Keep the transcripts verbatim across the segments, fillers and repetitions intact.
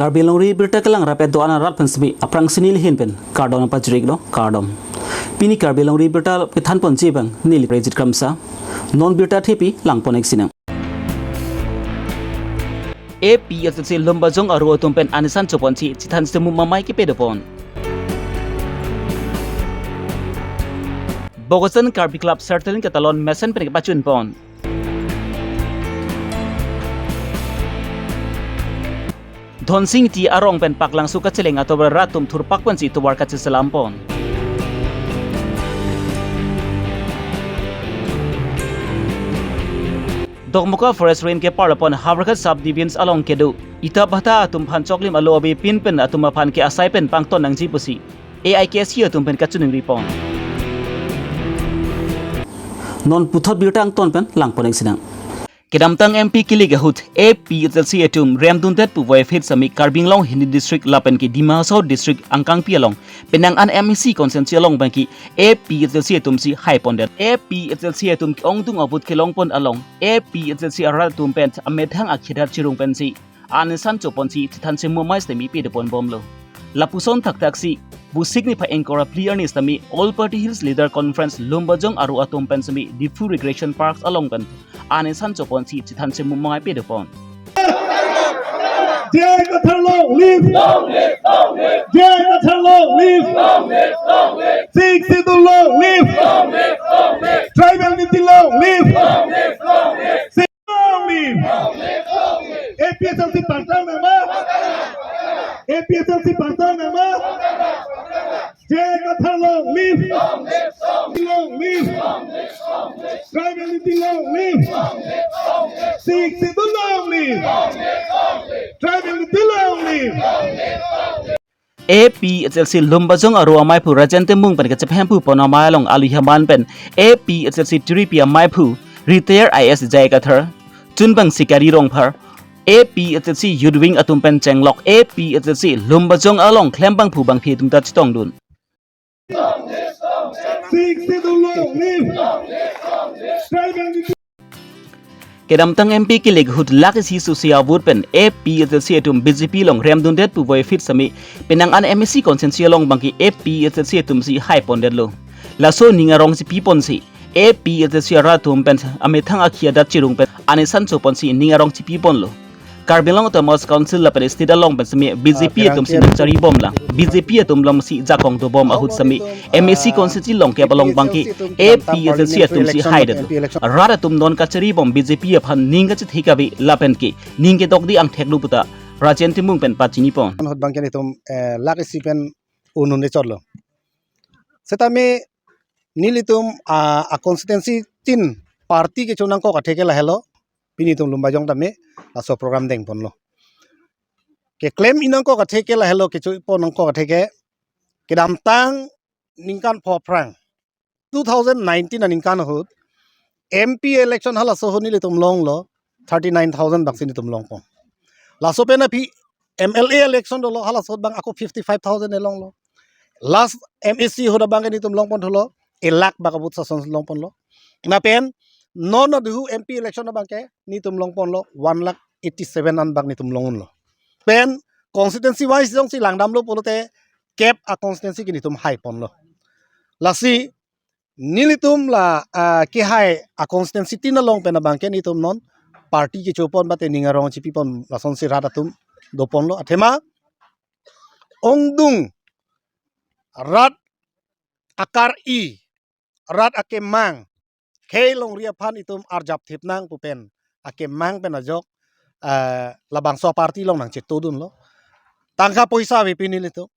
Karbi Longri Birta kelang rapet do-an arat pen semi aphrangsi neli ahin pen kardom pajirlo, kardom. Pini Karbi Longri Birta kethan ponji abang neli Rejit Kramsa. Non birta thepi lang pon-ik sinang. A P H L C Lumbajong aru atum pen anisan choponsi chethan semu mamai kepedo pon. Bokajan Karbi Club Sertalin ketalon mesen pen kepachun pon. Dhonsing Ingti arong pen paklangso kacheleng atovar rat atum thurpak pensi tovar kacheselam pon. Dokmoka Forest Range keparlo pon Howraghat Subdivision along kedo Ita Bhata atum aphan choklim alo ave pin pen atum aphan ke asai pen pangton nangji pusi A I K S K atum pen kachiningri pon. Non puthot birta angton pen lang pon-ik sinang. Kedamtang M P kilik ahut A P H L C atum remdundet puvoiphit semi Karbi Anglong Hindi District lapen ke Dima Hasao District angkangpi along penang an M A C constituency along abangke A P H L C atumsi hai pondet. A P H L C atum ke-ongdung a-vote kelong pon along A P H L C arat atum pen amethang akhia adat chirung pensi anisan choponsi chethan semu mamai sitame pedo pon bomlo. Lapuson thakthak si Busik niphai ingkoi ra phli arni sitame All Party Hills Leader Conference Lumbajong aru atum pen semi Diphu Recreation Parks along pen anisan choponsi chethan semu mamai pedo pon. J I Kathar long live! J I Kathar long live! Sixth Schedule long live! Tribal unity long live! Long live! A P H L C pangthang nangma? A P H L C pangthang nangma? J I Kathar long live! Long live! Tribal unity long live! Sixth Schedule long live! Tribal unity long live! A P H L C Lumbajong aru amaiphu Rajen Timung pen kachepahemphu pon amei along alu haman pen A P H L C tiripi amaiphu retired I A S J I Kathar, chunbang Sikari Rongphar, A P H L C Youth Wing atum pen chenglok A P H L C Lumbajong along klembangphu bangphi atum ta chetongdun. Sixth Schedule long live! Tribal unity Kedamtang M P kilik ahut lakh isi susi a-vote pen A P H L C atum B J P along remdundet puvoiphit semi penang an M A C constituency along abangke A P H L C atumsi hai pondetlo. Laso aning arong chipi ponsi A P H L C arat atum pen amethang akhia adat chirung pen anisan choponsi aning arong chipi ponlo. Karbi Anglong Autonomous Council lapen state along pen semi B J P atumsi nangchari bomlang, B J P atum alongsi jakong dobom ahut semi M A C constituency along kep along abangke A P H L C atumsi haidetlo. Rat atum non kachari bom B J P aphan ning kachethek ave lapen ke ning kedokdi angthek lo puta Rajen Timung pen pachini pon. Ahut abangke nelitum, eh, lakh isi pen un-un-e chotlo. Setame nelitum, ah, a constituency tin party kecho nangkok athe ke lahelo, pini nelitum Lumbajong tame laso program dengponlo. Keklem-i nangkok athe ke lahelo, kecho pon nangkok athe ke, kedamtang ningkan pho aphrang, two thousand nineteen aningkan ahut M P election halaso ahut nelitum longlo, thirty nine thousand bangsi nelitum longpon. Laso pen aphi M L A election dolo, halaso ahut abang ako fifty five thousand e longlo. Last M A C ahut abangke nelitum longpon thulo, elakh bak a-vote asonsi longponlo. Lapen non aduhu M P election abangke nelitum longponlo, one lakh eighty seven an bak nelitum long unlo. Pen constituency wise jongsi langdamlo pulote kep a constituency ke nelitum hai ponlo. Lasi nelitum la, ah, kehai a constituency tin along pen abangke nelitum non party kecho pon mate ning arong chipi pon lasonsi rat atum doponlo. Athema ongdung rat akar-i, rat akemang, khei longri aphan itum arjap thip nang pu pen akemang pen ajok, eh, labangso party along nangchetodunlo. Tangka poisa ave pini nelitum.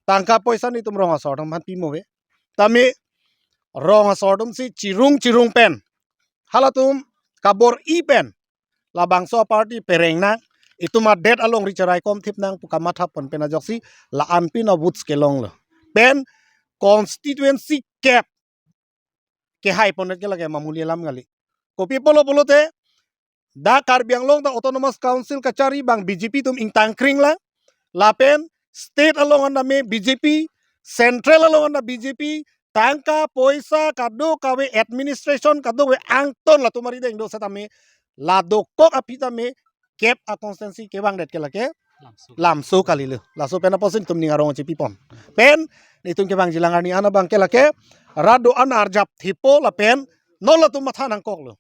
Tangka poisa nelitum rong asor atum aphan pimo ave. Tame rong asor atumsi chirung chirung pen, halatum kabor-i pen labangso party pereng nang, itum adet alongri cherai kom thip nang pu kamatha pon pen ajoksi la-an pin a-votes kelonglo. Pen constituency kep kehai pondet ke lake mamuli alam kali. Kopi pulo pulote dak Karbi Anglong dak Autonomous Council kachari abang B J P atum ingtang kring lang. Lapen state along an tame B J P, central along an ta B J P, tangka poisa kadokave, administration kadokave angton latum ari deng do setame, la dokok aphi tame kep a constituency kevangdet ke lake Lamso kalilo. Laso pen apotsi netum ning arong chepipon. Pen netum kevangji alang arni an abangke lake rat do-an arjap thipo lapen non latum matha nangkoklo.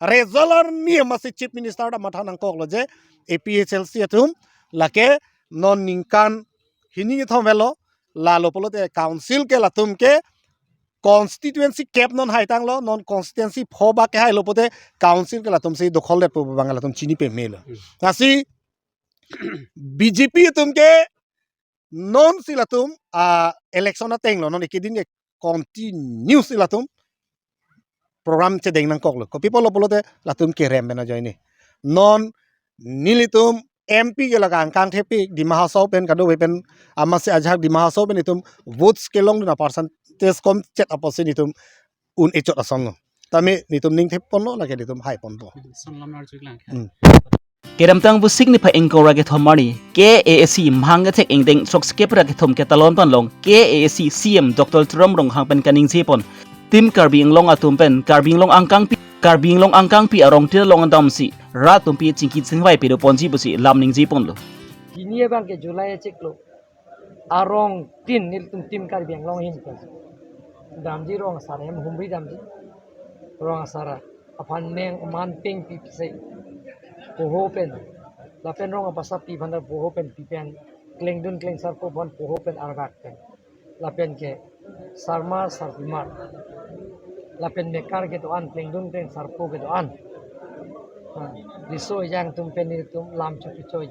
Result arni amatsi Chief Minister ta matha nangkoklo je A P H L C atum lake non ningkan hini kethom avelo, lalo pulote council ke latum ke constituency kep non haitanglo, non constituency pho bak kehailo pulote council ke latumsi dokholdetpo abang latum chini pemelo. Hmm. Lasi B J P atum ke nonsi latum a election atenglo, non ekedin ke continuously latum program chedeng nangkoklo. Kopi apotlo pulote latum kerem pen ajoine. Non nelitum M P ke lake angkang thepik Dima Hasao pen kadokave pen amatsi ajahak Dima Hasao pen itum votes kelongdun a-percentage komchet apotsi netum un-e chot asonlo. Tame netum ning theponlo lake netum haiponpo. Son lam arju lang. Hmm. Kedamtang Vosik niphai ingkoi ra kethom arni K A A C mhang kethek ingdeng throksi kep ra kethom ketalon panlong K A A C C E M Doctor Tuliram Ronghang pen kaningjepon Team Karbi Anglong atum pen Karbi Anglong angkangpi, Karbi Anglong angkangpi arongtin along damsi rat atumpi chingki chingvai pado ponji pusi lam ningjeponlo. Hini abangke July achiklo arongtin nelitum Team Karbi Anglong ahin pen damji, rong asar ahem humri damji. Rong asar aphan neng aman peng pi pise poho pen, lapen rong abasa pi aphan ta poho pen pi pen, klengdun klengsarpo aphan poho pen argak pen, lapen ke sarmar sarpimar lapen mekar kedo-an, klengdun klengsarpo kedo-an, ha, riso ejang atum pen netum lam chopi choi.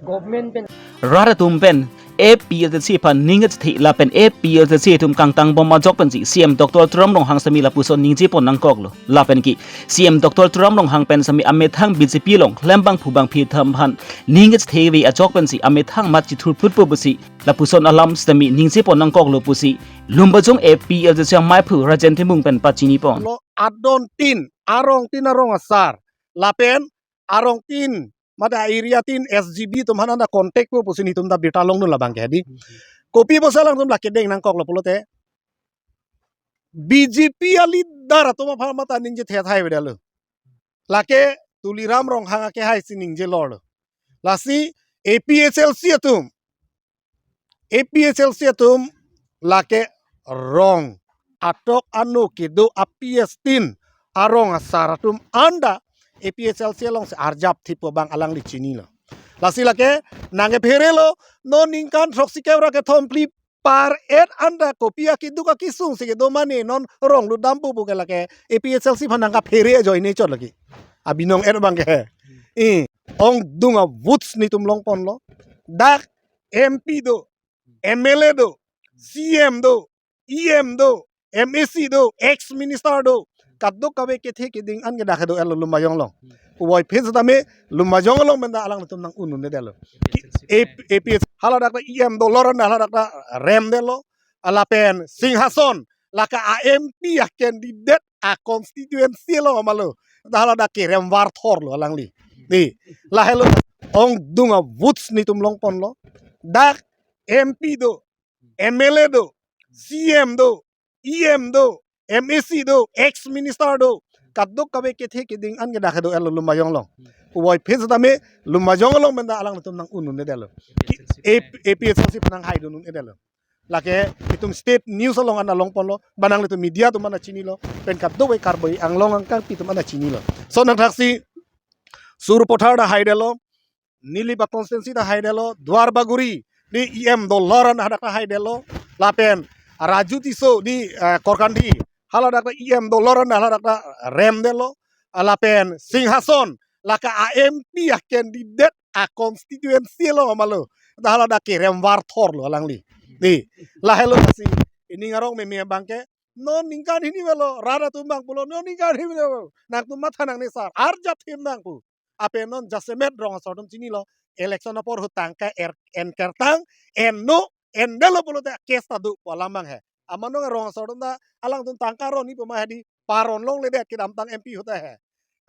Government pen rat atum pen A P H L C aphan ning kachethe lapen A P H L C atum kangtangbom ajok pensi C E M Doctor Tuliram Ronghang sitame lapuson ningjepon nangkoklo. Lapen ke C E M Doctor Tuliram Ronghang pen sitame amethang B J P along klembang phubang phitham aphan ning kachethe ave ajok pensi amethang mat chithurphutpo pusi lapuson alam sitame ningjepon nangkoklo pusi Lumbajong A P H L C amaiphu Rajen Timung pen pachinipon. Lo adontin, arongtin arong asar lapen arongtin mate area tin S G B atum aphan anta contact po pusi netum ta birta longdun labangke hedi. Kopi apotsi alangtum lake deng nangkoklo pulote B J P a-leader atum aphan mata ningje thethai avedetlo. Lake Tuliram Ronghang ake haisi ningje lorlo. Lasi A P H L C atum, A P H L C atum lake rong atok ano kedo a-P S tin arong asar atum anta A P H L C alongsi arjap thipo abang alangli chinilo. Lasi lake nangkepherelo, non ningkan throksi kep ra kethom phli par et anta kopi akeduk akesung si kedo mane non rong lutdampo pu ke lake A P H L C aphan nangkaphere ajoine chot lake. Abinong et abangke. I, ongdung a-votes netum longponlo. Dak M P do, M L A do, C M do, E M do, M A C do, ex minister do, kadokave kethe keding an ke dak kedo-etlo Lumbajong along. Puvoiphit setame Lumbajong along pen ta alangtum nang un-un-edetlo. A P H L C, A P H L C pen. Hala dak ta E M do, loran hala dak ta remdetlo. Lapen Singhason, lake a-M P a-candidate a-constituency along amalo. Ta hala dak kerem varthorlo alangli. Di, lahelo ongdung a-votes netum longponlo. Dak M P do, M L A do, C M do, E M do, M A C do, ex minister do, kadokave kethe keding an ke dak kedo-etlo Lumbajong along. Puvoiphit setame Lumbajong along pen ta alangtum nang un-un-edetlo. Ki-, A P H L C pen. A P H L C pen nanghaidun-un-edetlo. Lake itum state news along anta longponlo, ba nanglitum media atum anta chinilo, pen kadokave Karbi Anglong angkangpi atum anta chinilo. So nangthaksi Sarupathar ta haidetlo, Nilip a-constituency ta haidetlo, Duar Bagori di E M do, loran hadak ta haidetlo, lapen Raju Tisso di, eh, Korkanthi, hala dak ta E M do, loran hadak ta remdetlo, lapen Singhason, lake a-M P a-candidate a-constituency along amalo. Ta hala dak kerem varthorlo alangli. Di, lahelo lasi ining arong meme abangke, non ningkan hini avelo, rat atum abang pulo, non ningkan hini avelo, nangtum matha nangne sar, arjap thim nang pu. Lapen non jasemet rong asar atum chinilo, election apor ahut tangka er, en kertang, ennon, endetlo pulote case ta do pu alam abang he. Amano rong asar atum ta alangtum tangka ron-i pu ma hedi, paron longledet kedamtang M P ahut he.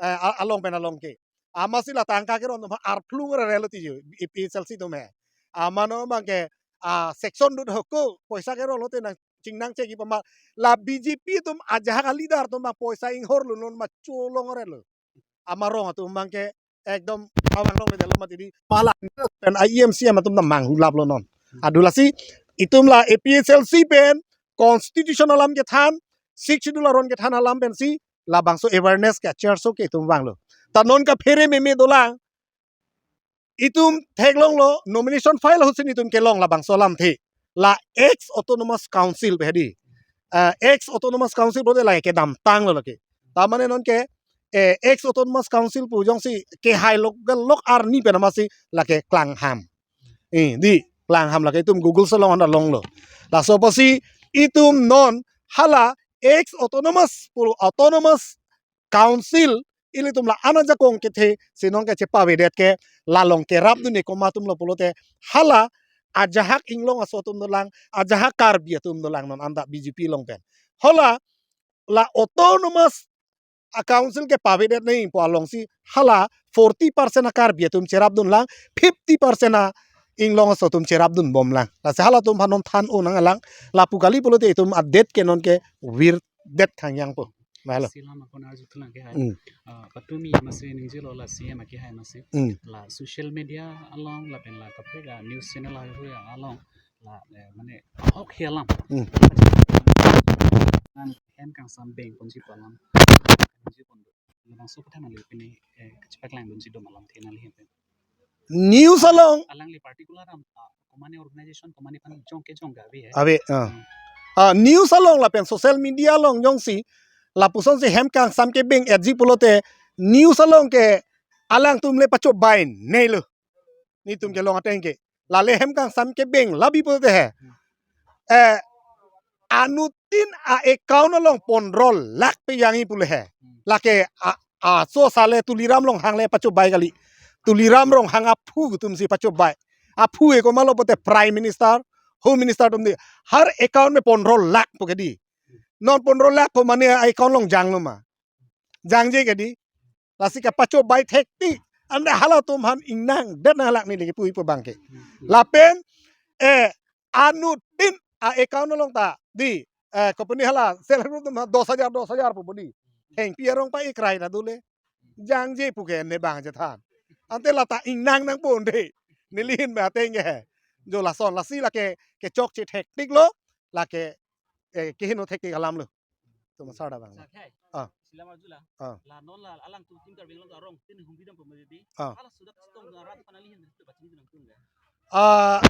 Eh, a-, along pen along ke. Amatsi la tangka keron atum arphlung rerelo tiji, A P H L C atum he. Amano abangke, ah, section dut hoko, poisa keron lote nang chingnang chegi pama, la B J P atum ajahak a-leader atum abang poisa inghorlo, non ma cholong relo. Ama rong atum abangke ekdom Abang long medal mati di pala pen I E M C M atum ta manghulap lo non. Adu lasi itum la A P H L C pen constitution alam kethan, Sixth Schedule aron kethan alam pensi labangso awareness ke chair so ke itum vanglo. Ta non kaphere meme dolang. Itum theklonglo nomination file ahutsi itum kelong labangso alamthe. La ex autonomous council pe hedi. Ah, ex autonomous council pulote la kedamtanglo lake. Ta mane non ke, eh, ex autonomous council pu jongsi kehai lok gal lok arni pen amatsi lake klangham. Eh, di klangham lake itum Google so long anda longlo. Laso apotsi itum non hala ex autonomous pu autonomous council ilitum la-an ajakong kethe si non ke chepavedet ke la along kerapdun e komat atumlo pulote hala ajahak Inglong aso atum dolang, ajahak Karbi atum dolang non anta B J P along pen. Hala la autonomous a council kepavedet nangpo alongsi hala forty percent a Karbi atum cherapdunlang, fifty percent a Inglong aso atum cherapdunbomlang. Lasi halatum aphan non than-o nanglang, lapu kali pulote itum adet ke non ke virdet thangyangpo. Mahalo. Silam akon arjuthulang ke hai. Hmm. Ah, patumi masi ningjelo la C M akehai masi. Hmm. La social media along lapen la kaprek a news channel along la, eh, mane ahok he alam. Hmm. Nan hem kangsam beng ponji pu alam. Ponji pon do. Labangso aphuthak nangli pini, eh, kachepaklang dunji do ma alamthe nangli hem pen. News along. Alangli particular am, ah, komane organization, komane aphan jong ke jong ga ave hai. Ave, ah. Hmm. Ah, news along lapen social media along jongsi lapusonsi hem kangsam kebeng etji pulote news along ke alangtum le pachobai nelo. Netum kelong ateng ke. Lale hem kangsam kebeng labi pulote he. Eh, anuttin a account along pondro lakh pe yangji pule he. Lake a, aso sale Tuliram Ronghang le pachobai kali. Tuliram Ronghang aphu atumsi pachobai. Aphu e komatlo pulote Prime Minister, Home Minister atum di. Har account me pondro lakh pu ke di. Non pondro lakh ko mane account along janglo ma. Jangje ke di. Lasi kapachobai thekti. Anda halatum aphan ingnang det nanglang neli kipu ipo abang ke. Lapen, eh, anuttin a account along ta di, eh, company hala self group atum dos hajar, dos hajar pu bodi. Hengpi arong pa ikrai ta dole. Jangje pu ke ne bang je than. Ante la ta ingnang nangpo de. Neli hin ba ateng ke. Jo lason lasi lake kechokche thektiklo, lake, eh, keheno thektik alamlo. Tum asar da bang. Sa khai. Ah. Silam arjulang. Ah. La non la alangtum Team Karbi Anglong arongtin humri dampo ma di. Ah. Hala sudak sitong arat aphan nangli hin tu bachin nangtum ga. Ah,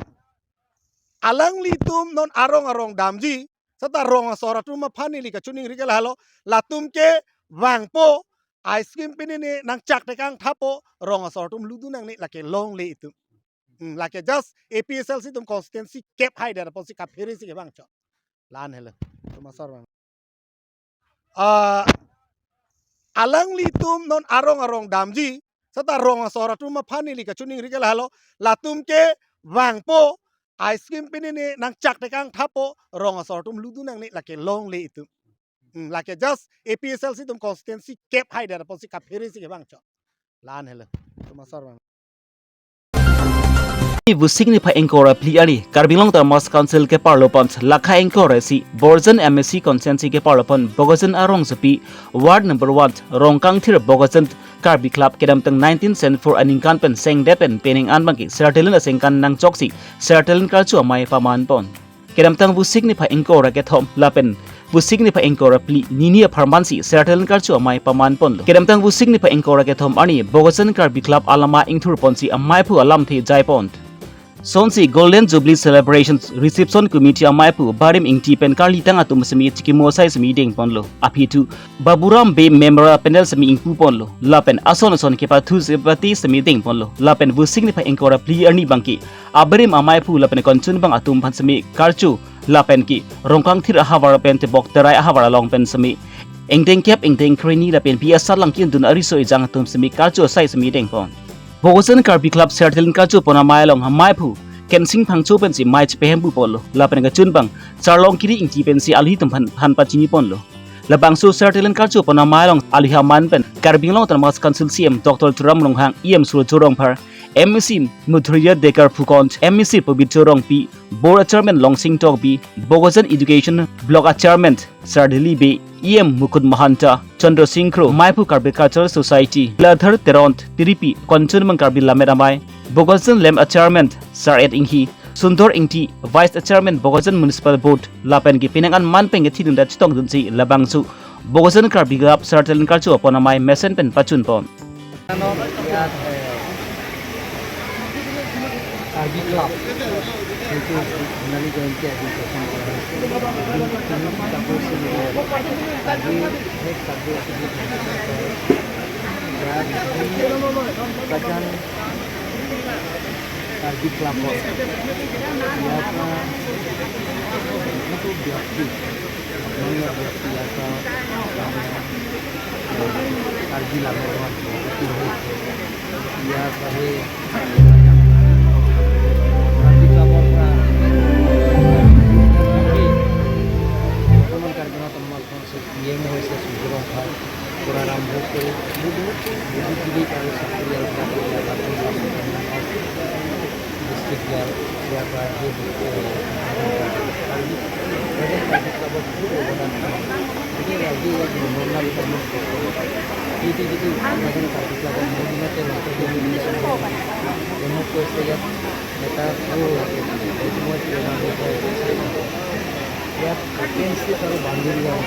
alanglitum non arong arong damji, seta rong asor atum aphan neli kachiningri ke lahelo, latum ke vangpo, ice cream pini ne nangchak tekang thapo, rong asor atum ludun nangne lake longle itum. Hmm, lake just A P H L C atum constituency kep hai der apotsi kaphere si kevang chot. La-an helo. Tum asar bang. Ah, alanglitum non arong arong damji, seta rong asor atum aphan neli kachiningri ke lahelo, latum ke vangpo, ice cream pini ne nangchak tekang thapo, rong asor atum ludun nangne lake longle itum. Hmm, lake just A P H L C atum constituency kep hai der apotsi kaphere si kevang chot. La-an helo. Tum asar bang. Vosik niphai ingkoi ra phli arni Karbi Anglong Autonomous Council keparlo pon lakha ingkoi ra isi Borjan M A C constituency keparlo pon Bokajan arongsopi ward number one Rongkangthir Bokajan Karbi Club kedamtang nineteen seventy-four aningkan pen sengdet pen pening an abangke Sertalen asengkan nangchoksi Sertalen karchu amei paman pon. Kedamtang Vosik niphai ingkoi ra kethom lapen Vosik niphai ingkoi ra phli nini apharman si Sertalen karchu amei paman ponlo. Kedamtang Vosik niphai ingkoi ra kethom arni Bokajan Karbi Club alama ingthur ponsi ameiphu alamthe jai pon. Sonsi Golden Jubilee Celebrations Reception Committee ameiphu Barim Ingti pen karlitang atum semi chikimo asai semi deng ponlo. Aphi thu Baburam Bey Memorial Pandal semi ingpu ponlo. Lapen ason ason kepathu sepati semi deng ponlo. Lapen Vosik niphai ingkoi ra phli arni abangke abarim ameiphu lapen konchun bang atum aphan semi karchu lapen ke Rongkangthir ahavar pen Tebok Terai ahavar along pen semi ingdeng kep ingdeng kreni lapen pi asat lang kindun ariso ejang atum semi karchu asai semi deng pon. Bokajan Karbi Club Sertalen karchu pon amei along ameiphu Kensing Phangcho pensi mei chepehempu ponlo lapen kachun bang Charlong Kiri Ingti pensi alhi atum aphan phan pachini ponlo. Labangso Sertalen karchu pon amei along alhi aman pen Karbi Anglong Autonomous Council C E M Doctor Tuliram Ronghang, E M Surjya Rongphar, M A C Madhurjya Debbarma Phukan, M A C Pabitra Rongpi, Board Chairman Longsing Tokbi, Bokajan Education Block a Chairman Sardili Bey, E M Mukund Mahanta, Chandra Sing Kro, Maiphu Karbi Cultural Society, Ladhar Teron, Tiripi, Kanchanbang Karbi Lammet Amei, Bokajan Lem a Chairman, Sar Et Inghi, Sundor Ingti, Vice Chairman Bokajan Municipal Board, lapen ke penang an man pen kethidun ta chetongdunsi labangso Bokajan Karbi Club Sar Telen Karcho apon amei mesen pen pachunpon. Karbi Club, এইটো সোণালী জয়ন্তী আজি উদযাপন কৰা হৈছে। আজি সেই কাৰ্যসূচীটো ইয়াত কাৰ্বি ক্লাবৰ ইয়াৰ পৰা বহুতো ব্যক্তি, সন্মানীয় ব্যক্তি ইয়াৰ পৰা, মানে, কাৰ্বি লাভৱান হৈছে। ইয়াৰ পৰা সেই কাৰ্বি ক্লাবৰ পৰা বৰ্তমান কাৰ্বি আংলঙত আমাৰ ইয়ে হৈছে সূৰ্য ৰংঘৰ পৰা আৰম্ভ কৰি বহুত বহুত বহুত আৰু চাকৰি আৰু ডিষ্ট্ৰিক্ট ইয়াৰ, ইয়াৰ পৰা সেই, এ, কাৰ্বি, কাৰ্বি ক্লাবত বহুত অৱদান আছে। গতিকে আজি ইয়াত মণ্ডল নাম এইটো যিটো এজন কাৰ্বি ক্লাবৰ মহিলাতে মাতে যে মোক কৈছে ইয়াত এটা সৰু লাগে, এইটো মই প্ৰেৰণা হৈ যায়। ইয়াত অপেন স্পেচ আৰু বাউণ্ডেৰী ৱাল,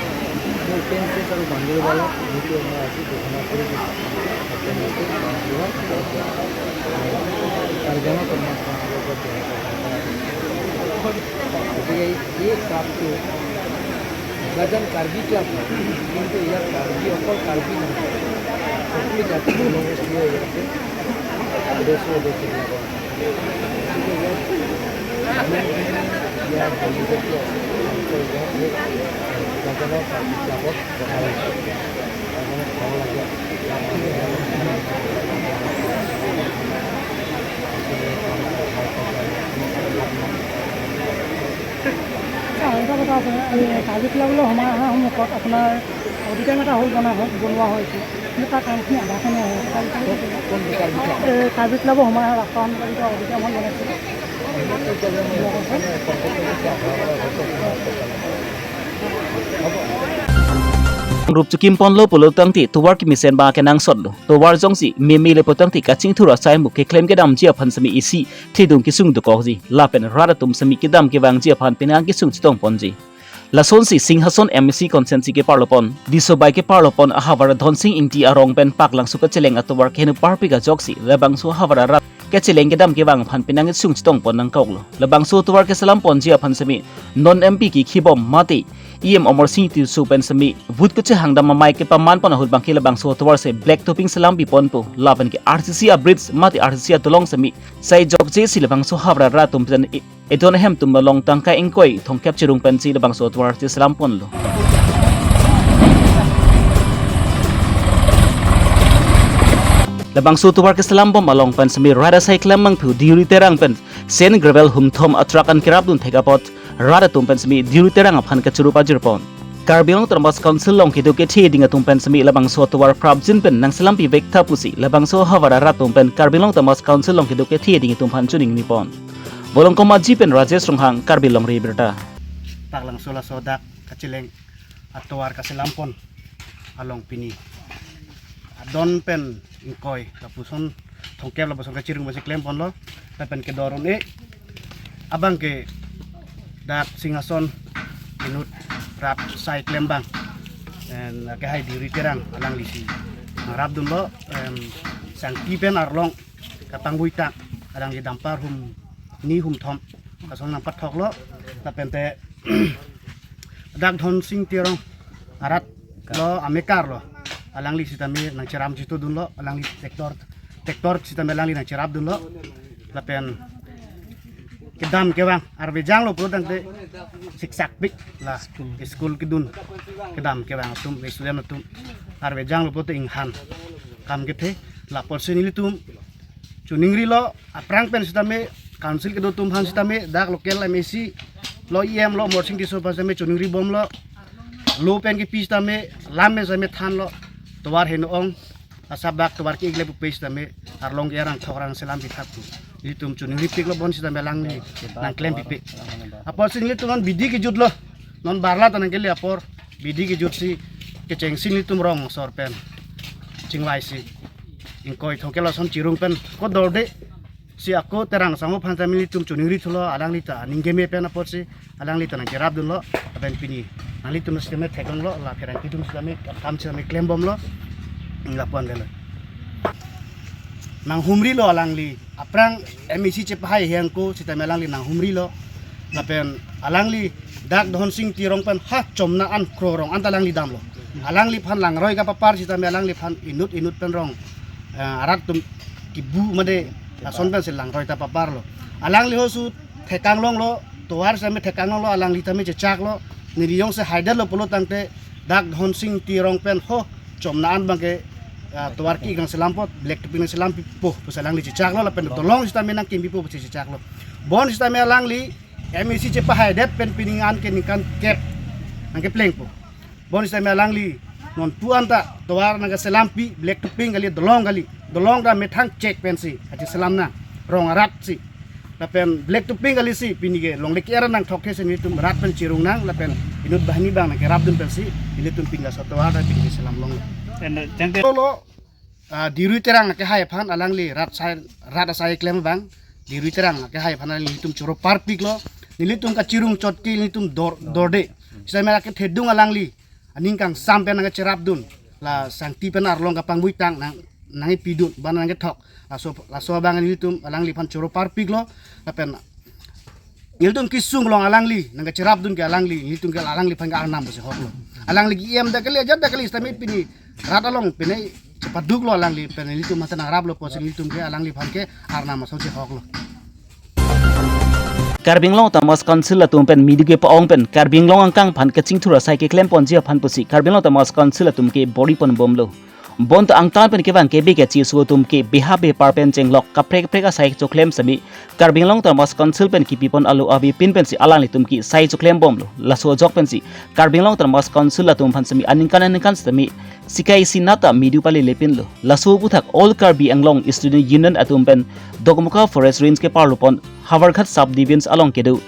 অপেন স্পেচ আৰু বাউণ্ডেৰী ৱালত যিটো আমাৰ আজি ঘোষণা কৰি দিছে, open space boundary wall, Karbi আংলঙত আমাৰ গতিকে এই, এই ক্লাবটো বোকাজান কাৰ্বি ক্লাব হয়, কিন্তু ইয়াত কাৰ্বি, অকল কাৰ্বি নহয়, সকলো জাতি জনগোষ্ঠীয়ে ইয়াতে সদস্য, সদস্যবিলাকৰ আছে। গতিকে ইয়াত আমি ইয়াৰ জনজাতীয় অঞ্চল ইয়াত এই বোকাজানৰ কাৰ্বি ক্লাবত ৰখা হৈছে। আচ্ছা, আৰু এটা কথা আছে, এই কাৰ্বি ক্লাবলৈ সোমাই অহাৰ সন্মুখত আপোনাৰ অডিটৰিয়াম এটা হ'ল বনা হয়, বনোৱা হৈছে, কিন্তু তাৰ কামখিনি আধাখনে হৈ আছে। এই কাৰ্বি ক্লাবৰ সোমাই অহা ৰাস্তা সন্মুখত এতিয়া অডিটৰিয়াম হ'ল বনাইছে। Rup chikim ponlo pulo tangte tovar kemesen abang kenangsotlo. Tovar jongsi meme le pu tangte kachingthur asai mu keklem kedamji aphan semi isi thedung kesung dokokji. Lapen rat atum semi kedam kevangji aphan penang kesung chetongponji. Lasonsi Singhason M A C constituency keparlopon, Disobai keparlopon ahavar Dhonsing Ingti arong pen Paklangso kacheleng atovar keheno parpik ajoksi labangso ahavar arat kacheleng kedam kevang aphan penang kesung chetongpon nangkoklo. Labangso atovar keselamponji aphan semi non M P kekhibom mate E M Amarsing Tisso pen semi vote kachehangdam amei kepamanpon ahut abangke labangso atovar si black topping selampiponpo, lapen ke R C C a bridge mate R C C adolong semi sai jokjesi labangso ahavar arat atum pen e-, edon ahem atum along tangka ingkoi thomkep chirung pensi labangso atovar si selamponlo. Labangso atovar keselambom along pen semi rat asai klem mangphu Diuri Terang pen sand gravel humthom a truck an kerapdun thek apot rat atum pen semi Diuri Terang aphan kachuru pajirpon. Karbi Anglong Autonomous Council along kedo kethe ding atum pen semi labangso atovar prapjin pen nangselampi vektha pusi labangso ahavar arat atum pen Karbi Anglong Autonomous Council along kedo kethe ding atum aphan choningnipon. Bolongkom Aji pen Rajesh Ronghang, Karbi Longri Abirta. Paklangso laso dak kacheleng atovar kaselampon along pini adon pen ingkoi lapuson thomkep lapuson kachirung pensi klemponlo, lapen kedo aron e abangke dak Singhason inut rat asai klem abang, en, kehai Diuri Terang alanglisi nangrapdunlo, em, Sangti pen arlong kapangbuitang alangli dumper humni humthom kason nangpathoklo, lapente dak Dhonsing Terang arat lo, amekar lo, alangli sitame nangcherap chitodunlo, alangli tractor, tractor sitame alangli nangcherapdunlo, lapen kedam kevang arve janglo pulo tangte siksakpik la school kedun kedam kevang atum, student atum arve janglo pulote inghan kam kethe. Lapuson ilitum choningrilo, aphrang pen sitame council kedo atum aphan sitame, dak local M A C lo, E M lo, Amarsing Tisso aphan sitame choningribomlo, lo pen kepi sitame lam pen sitame thanlo, tovar heno-ong asap dak tovar ke-ik le pupe sitame arlong ke arang thok arang selampi thak pu. Ilitum choningripiklo, bonsitame alangli nangklempipe. Apotsi ilitum non bidi kejutlo, non barla ta nangkele apor Bidi kejut si kechengsi nelitum rong asor pen chingvai si ingkoi thongke lason chirung pen ko dorde si ako Terang Sangho aphan ta nelitum choningri thulo, alangli ta aning keme pen apotsi alangli ta nangcherapdunlo, lapen pini nanglitum sitame theklonglo, la pherangke atum sitame kam sitame klembomlo, lapu-an delo. Nanghumrilo alangli, aphrang M A C chepahai hengko sitame alangli nanghumrilo, lapen alangli dak Dhonsing Terang pen ha chomna an kro rong anta alangli damlo. Alangliphan langroi kapapar sitame alangliphan inut inut pen rong, eh, arat atum kibu made ason pensi langroi ta paparlo. Alangli ho su thekanglonglo, tovar sitame thekanglonglo, alangli tame chechaklo, neli jongsi haidetlo pulo tangte dak Dhonsing Terang pen ho chomna an abangke, ah, tovar ki nangselampo, black topping nangselampipo pusi alangli chechaklo, lapen dolong sitame nangkimpipo pusi chechaklo. Bon sitame alangli M A C chepahaidet pen pining an ke ningkan kep nangkeplengpo. Bon sitame alangli non pu anta tovar nangkeselampi, black topping kali, dolong kali, dolong ta methang chek pensi achi selam nang, rong arat si. Lapen black topping kali si pini ke longle ke-er nangthokthe si nelitum rat pen chirung nang, lapen inut banghini abang nangkerapdun pensi nelitum pini laso tovar ta pini keselamlong. Ende, jangte- Lo, ah, Dirui Terang akehai aphan alangli rat sai, rat asai klem abang, Dirui Terang akehai aphan alangli nelitum choro parpiklo, nelitum kachirung chot ke nelitum dor, dorde. Sitame akethedung alangli aning kangsam pen nangkecherapdun, la sangti pen arlong kapangbuitang nang, nangkepidun, bana nangkethok. Laso, laso abang nelitum alangliphan choro parpiklo, lapen nelitum kesung along alangli nangkecherapdun ke alangli, nelitum ke alangliphan ke arnam pusi hoklo. Alangli ke E M dak kali, ajat dak kali, sitame pini rat along pine chepaduklo alangli, pen nelitum mate nangraplo pusi nelitum ke alangliphan ke arnam asonsi hoklo. Karbi Anglong Autonomous Council atum pen midu kepa-ong pen Karbi Anglong angkang aphan kachingthur asai keklemponji aphan pusi Karbi Anglong Autonomous Council atum ke bor-iponbomlo. Bonta angtan pen kevang kebe kacheso atum ke beha bepar pen chenglok kaprek kaprek asai choklem sitame Karbi Anglong Autonomous Council pen kipipon alo avepin pensi alanglitum ke sai choklembomlo. Laso ajok pensi Karbi Anglong Autonomous Council atum aphan sitame aningkan aningkan sitame sika isi nata midu palelepinlo. Laso aputhak All Karbi Anglong Student Union atum pen Dokmoka Forest Range keparlopon Howraghat Subdivision along kedo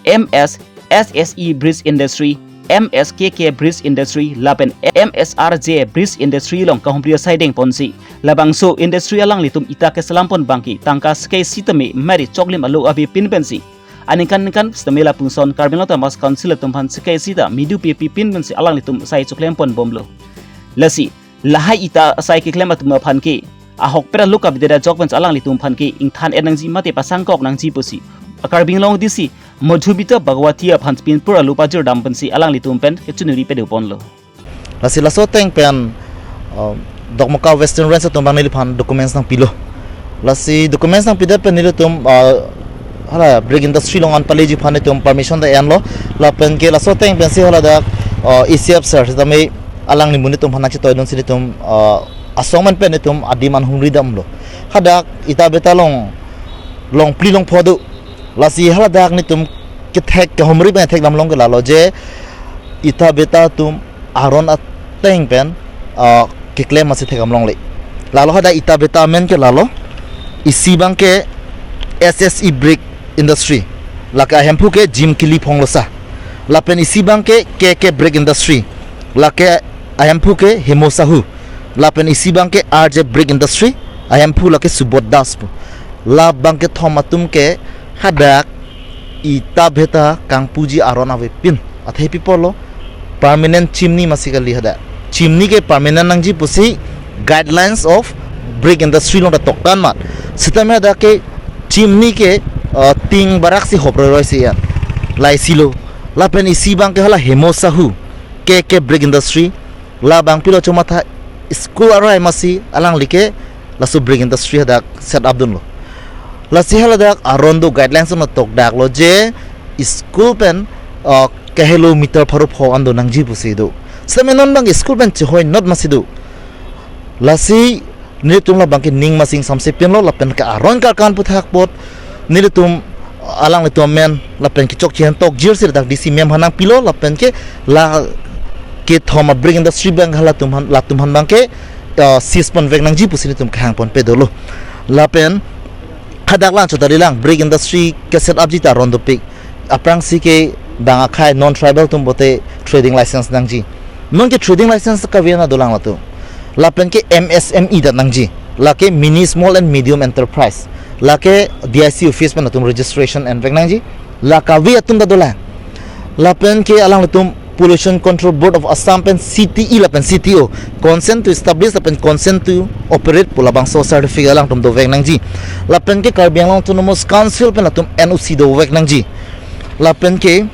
M S S S E Bridge Industry, M S K K Bridge Industry, lapen M S R J Bridge Industry along kahumri asai dengponsi, labangso industry alanglitum ita keselampon abangke tangka sika isi tame mari choklim alo avepin pensi aningkan aningkan sitame lapuson Karbi Anglong Autonomous Council atum aphan sika isi ta midu pipipin pensi alanglitum sai choklem ponbomlo. Lasi lahai ita asai keklem atum aphan ke ahokpet alo kavedetdet ajok pensi alanglitum aphan ke ingthan-et nangji mate pasangkok nangji pusi Karbi Anglong D C Madhumita Bhagawati aphan pinpur alo pajirdam pensi alanglitum pen kechoningri padoponlo. Lasi laso ateng pen, uh, Dokmoka Western Range atum abang neliphan documents nangpilo. Lasi documents nangpidet pen nelitum, uh, hala brick industry along an paleji aphan nelitum permission ta enlo. Lapen ke laso ateng pensi hala dak, uh, A C F sir sitame alangli monit atum aphan nangchetoidunsi nelitum, uh, asong men pen nelitum adim an humridamlo. Hadak Ita Beta along, along phli along pho do. Lasi haladak nelitum kethek kehumri pen thekdamlong ke lalo je Ita Beta atum aron ateng pen, ah, keklem masi thekdamlongle. Lalo hadak Ita Beta amen ke lalo, isi abangke S S E Brick Industry, lake ahemphu ke Jim Kili Phonglosa. Lapen isi abangke K K Brick Industry, lake ahemphu ke Hemo Sahu. Lapen isi abangke R J Brick Industry, ahemphu lake Subodh Das pu. La abangkethom atum ke hadak Ita Beta kangpuji aron avepin. Athe pi apotlo, permanent chimney masi kali hadak. Chimney ke permanent nangji pusi guidelines of brick industry along ta toktan amat. Sitame hadak ke chimney ke, uh, ting barak si hop roiroi si an. Laisilo. Lapen isi abangke hala Hemo Sahu, K K Brick Industry, labang pilo chomatha school arai masi alangli ke laso brick industry hadak set up dunlo. Lasi haladak aron do, guidelines do, tokdaklo je school pen, uh, kahelo meter pharo pho an do nangji pusi do. Sitame non abang school pen chehoi not masi do. Lasi nelitum labangke ning masi ingsamse pinlo lapen ke aron karkan aputhak apot nelitum alanglitum amen lapen kechokche aphan tokjirsi ladak D C ma'am aphan nangpilo lapen ke la kethom a brick industry abang halatum aphan, latum aphan abangke, uh, seize ponvek nangji pusi nelitum kehang ponpe dolo. Lapen hadak lang chotari lang brick industry ke set up ji ta aron dopik. Aphrangsi ke bang akhai non tribal atum pulote trading license nangji. Non ke trading license kave na dolang latum. Lapen ke M S M E ta nangji. Lake mini small and medium enterprise. Lake D I C office pen latum registration envek nangji. La kave atum ta dolang. Lapen ke alanglitum Pollution Control Board of Assam pen C T E lapen C T O consent to establish lapen consent to operate pu labangso certificate alangtum dovek nangji. Lapen ke Karbi Anglong Autonomous Council pen latum N O C dovek nangji. Lapen ke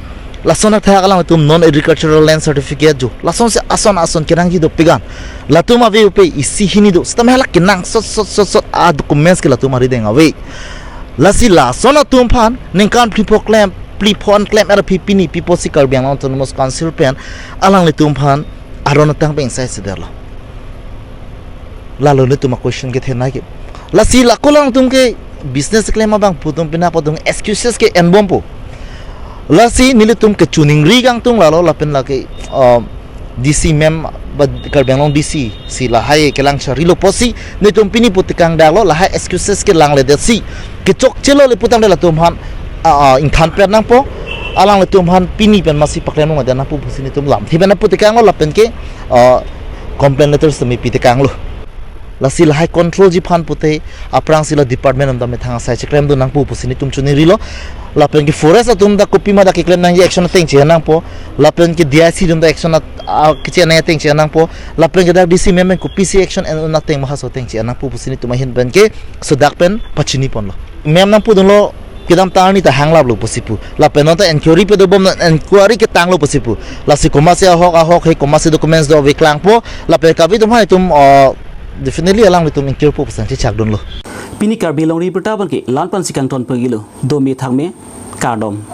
lason athak alangtum non agricultural land certificate jo. Lasonsi ason ason kenangji dopik an. Latum ave upe isi hini do. Sitame hala kenangsot sot sot sot a documents ke latum arideng ave. Lasi lason atum aphan ningkan phli pho klem, phli pho an klem er aphi pini pi apotsi Karbi Anglong Autonomous Council pen alanglitum aphan aron atang pen ingsai sedetlo. Lalo nelitum a question kethenei ke. Lasi lako alangtum ke business klem abang pu atum pina pu atum excuses ke enbompo. Lasi nelitum kechiningri kangtung lalo lapen lake, uh, D C ma'am ba Karbi Anglong D C si lahai kelang charilo apotsi nelitum pini pu tekang daklo, lahai excuses kelangledetsi kechokchelo le putangte latum aphan, ah, ah, ingthan pen nangpo, alanglitum aphan pini pen masi paklem nangdet nangpo pusi nelitum lamthe pen pu tekanglo lapen ke, ah, complaint letter semi pi tekanglo. Lasi lahai controlji aphan pute aphrangsi la department atum ta methang asai cheklem dun nangpo pusi nelitum chiningrilo. Lapen ke forest atum ta kopima ta keklem nangji action ateng che nangpo. Lapen ke D I C atum ta action at, a, keche nang ateng che nangpo. Lapen ke dak D C ma'am pen kopisi action en-un ateng mahaso ateng che nangpo pusi nelitum ahin pen ke sodak pen pachini ponlo. Ma'am nangpu dunlo kedamtang arni ta hanglaplo pusi pu. Lapen non ta inquiry padobom, non inquiry ketanglo pusi pu. Lasi komatsi ahok ahok he komatsi documents do ave klangpo. Lapen kave atum aphan itum, uh, definitely alanglitum inquiry po pusi nangchechak dunlo. Pini Karbi Longri Abirta abang ke la-an pensi kangton pagilo. Dome thakme, kardom.